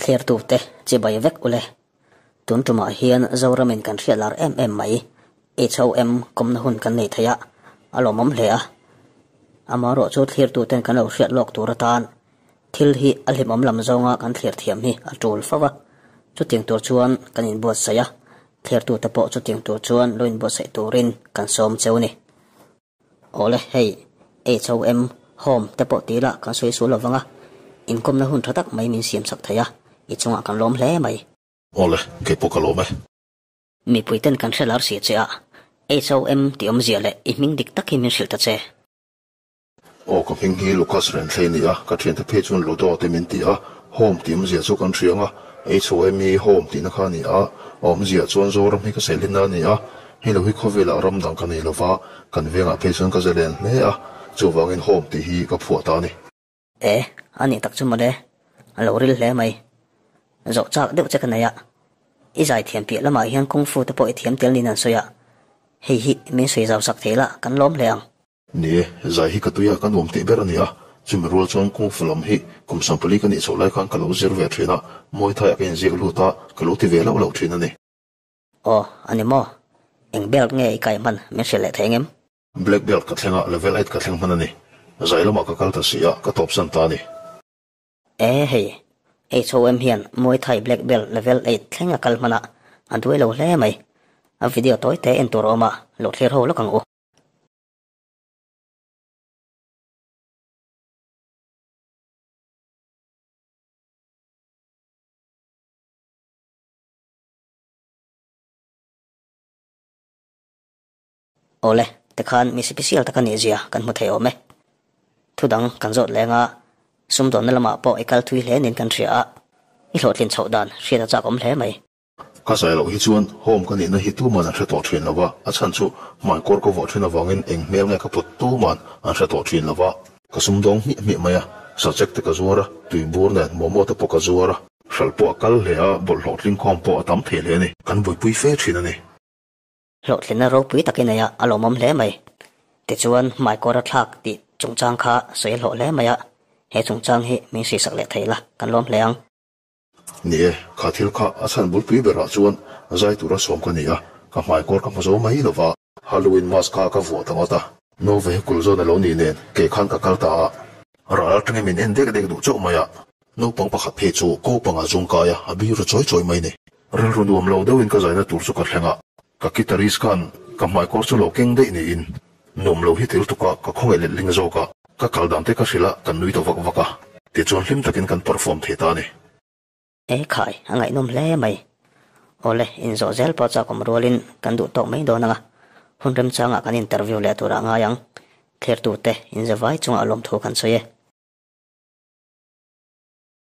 Thlertute chibai vek ule. Tun tumah hian Zoramin kan hriat lar em em mai. HOM kawmna hun kan nei thei a, a lawmawm hle a. Amaherawh chu thlirtuten kan lo hriat lawk tur atan thil hi a hlimawm lam zawnga kan thlir thiam hi a tul fo va. Chutiang tur chuan kan inbuatsaih a, thlirtute pawh chutiang tur chuan lo inbuatsaih turin kan sawm cheu ni. Awle, hei HOM, Home, te pawh ti la kan sawi sual lo vang a, inkawmna hun tha tak mai min siam chak thei a, i chungah kan lawm hle mai. Awle, kei pawh ka lawm e. Mipui ten kan hre lar si che a, HOM tih awmzia leh i hming dik tak hi min hrilh ta che. Aw, ka hming hi Lucas Renthlei a ni a, ka thiante phei chuan Ludo te min ti a, Home tih awmzia chu kan hria ang a, HOM hi Home tihna kha a ni a, a awmzia chuan Zoram hi ka sehlinna a ni a, hei lo hi khawvelah ram dang ka nei lo va, kan vengah phei chuan ka zalen hle a, chuvangin Home tih hi ka phuah ta a ni. E, a nih tak chu mawle, a lo ril hle mai. Zawh chak deuh che ka nei a, i zai thiam piah lamah hian kung fu te pawh i thiam tel niin an sawi a, hei hi min sawi zau sak thei la kan lawm hle ang. Ni e, zai hi ka tui a, ka nuam tih ber a ni a, chumi rual chuan kung fu lam hi kum 14 ka nih chhoh lai khan ka lo zir ve thin a, Muay Thai ah ka inziak lut a, ka lo ti ve loh loh thin a ni. Aw, a ni maw? Eng belt nge i kai hman min hrilh leh thei ngem? Black belt ka thleng a, level eight ka thleng hman a ni. Zai lamah ka kal ta si a, ka tawpsan ta a ni. E hei, HOM hian Muay Thai Black Belt level eight thleng a kal hman a, a duai lo hle mai. A video tawi te en tur a awm a, lo thlir ho lawk ang u. Awle, tikhan mi sipisial tak a nih zia kan hmu thei awm e. Thu dang kan zawt leng a, sumdawnna lamah pawh i kal thui hle niin kan hria a, i hlawhtlin chhoh dan hriat a chak awm hle mai. Ka zai loh hi chuan home ka nihna hi tuman an hre tawh thin lo va, a chhan chu hmaikawr ka vuah thin avangin eng hmel nge ka put tuman an hre tawh thin lo va. Ka sumdawng hmiah hmiah mai a, sachek te ka zuar a, tuibur nen momo te pawh ka zuar a. Hralh pawh a kal hle a, bawlhhlawh tlingkhawm pawh a tam thei hle a ni. Kan buaipui fe thin a ni. Hlawhtlinna ropui tak i nei a, a lawmawm hle mai. Tichuan, hmaikawr a thlak tih chungchang kha sawi a hlawh hle mai a, he chungchang hi min hrisak leh thei la, kan lawm hle ang. Ni e, kha thil kha a chhan bulpui berah chuan zai tura sawm ka ni a, ka hmaikawr ka hmu zo mai lo va. Halloween mask kha ka vuah ta ngawt a. No vehicle zawn a lo nih nen kei khan ka kal ta a. Ral atangin min en dek dek duh chauh mai a. Naupang pakhat phei chu ko panga zung kai a, a bir chawi chawi mai ni. Rilru nuam lo deuhin ka zaina tur chu ka thleng a, ka guitarist khan ka hmaikawr chu lo keng daih niin nuam lo hi tel tuk a, ka khawngaih let ling zawk a, ka kal dan te ka hrilh a, kan nui ta vak vak a, tichuan hlim takin kan perform thei ta a ni. E khai, a ngaihnawm hle mai. Awle, inzawh zel pawh chak awm rualin kan duh tawk mai dawn ang a, hun remchangah kan interview leh turah ngai ang. Thlertute, inzavai chungah lawmthu kan sawi e.